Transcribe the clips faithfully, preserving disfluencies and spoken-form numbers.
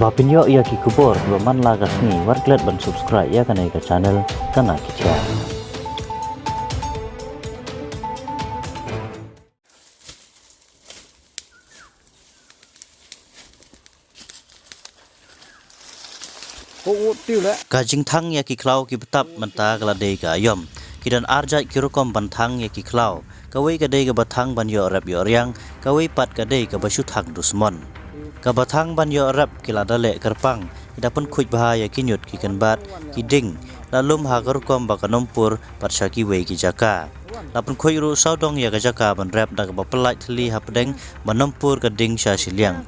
Ba pynïoh ïa ki khubor kiba man la ka sngi, wat klet ban subscribe ïa kane ka channel Kana Ki Jia. Ka jingthang ïa ki khlaw ki btap mynta ka la dei ka aïom. Ki don ar jait ki rukom ban thang ïa ki khlaw. Kawei ka dei kaba thang ban ïoh rep ïoh riang, kawei pat ka dei kaba shu thang dusmon. Kaba thang ban ïoh rep ki la da leh kyrpang, ki da pynkhuid bha ïa ki ñiut ki kynbat, ki ding, la lum ha ka rukom ba ka Nompur bad sha kiwei ki jaka. La pynkhuid ruh sawdong ïa ka jaka ban rep da kaba pyllait thylli hapdeng ba Nompur ka ding sha shiliang.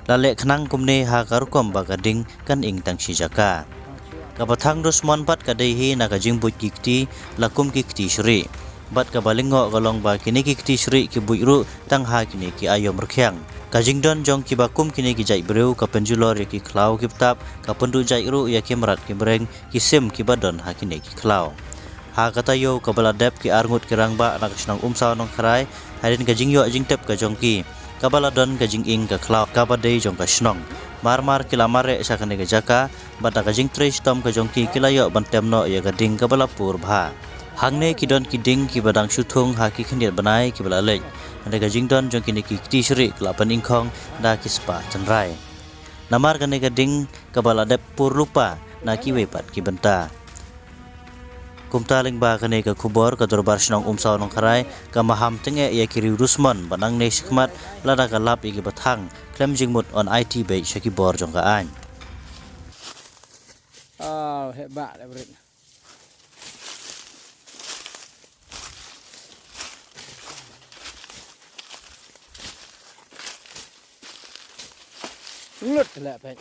La leh khnang kumne ha ka rukom ba ka ding kan ing tang shi jaka. Kaba thang dusmon pat ka dei hi na ka jingbuit ki kti, la kum ki kti shrieh. Bad kaba lyngngoh ka long ba kine ki kti shrieh ki buit ruh tang ha kine ki aïom rkhiang. Ka jingdon jong kiba kum kine ki jait briew ka pynjulor ïa ki khlaw ki btap, ka pynduh jait ruh ïa ki mrad ki mreng, ki sim kiba don ha kine ki khlaw. Ha ka taïew kaba la dep, ki arngut ki rangbah na ka shnong Umsaw Nongkharai, hadien ka jingïoh jingtip ka jong ki, kaba la don ka jinging ka khlaw kaba dei jong ka shnong, mar mar ki la mareh sha kane ka jaka, bad da ka jingtrei shitom ka jong ki, ki la ïoh ban tem noh ïa ka ding kaba la pur bha. Hangne ki don ki ding kiba dang shu thung ha ki khyndiat bnai kiba la leit. Hynrei ka jingdon jong kine ki kti shrieh ka la pyningkhong da ki spah tynrai. Namar kane ka ding kaba la dep pur lypa na kiwei pat ki bynta. Kumta lyngba kane ka khubor, ka Dorbar Shnong Umsaw Nongkharai ka maham tyngeh ïa ki riew dusmon ba nangne shakhmat, lada ka lap ïa kiba thang khlem jingmut, yn aiti beit sha ki bor jong ka aiñ. Aw, heh bah, leh brit. Lut leh peit.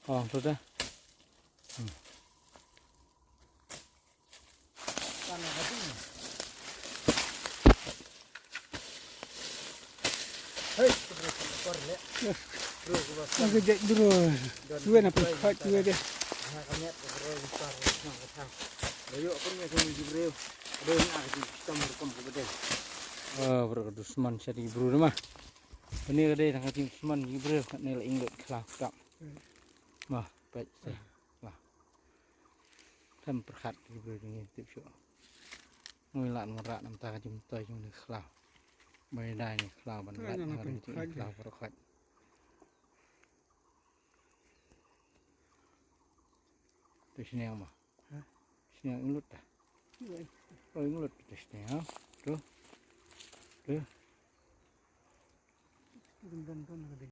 Ong tu dah. Hmm. Hei, bro, bro. Aku jek bro. Tuan apa khat tu aja. Oh, bro, dusman sha ki bru mah. Kane ka dei tang ka jingdusman ki bru, kane la ing lut khlaw tam. Mah, peit seh. Lah. Tam pyrkhat ki bru jong ngi tip shuh. Ngui lad marah namta ka jingmyntoi jong ngi khlaw. Bai dai ngi khlaw ban lad na ka jingmyntoi khlaw pyrkhat. Tu sniang mah. Hah? Sniang ing lut dah. Oi. Oh, ing lut tu sniang. Tu. Tu. Tung tung tung ka dei.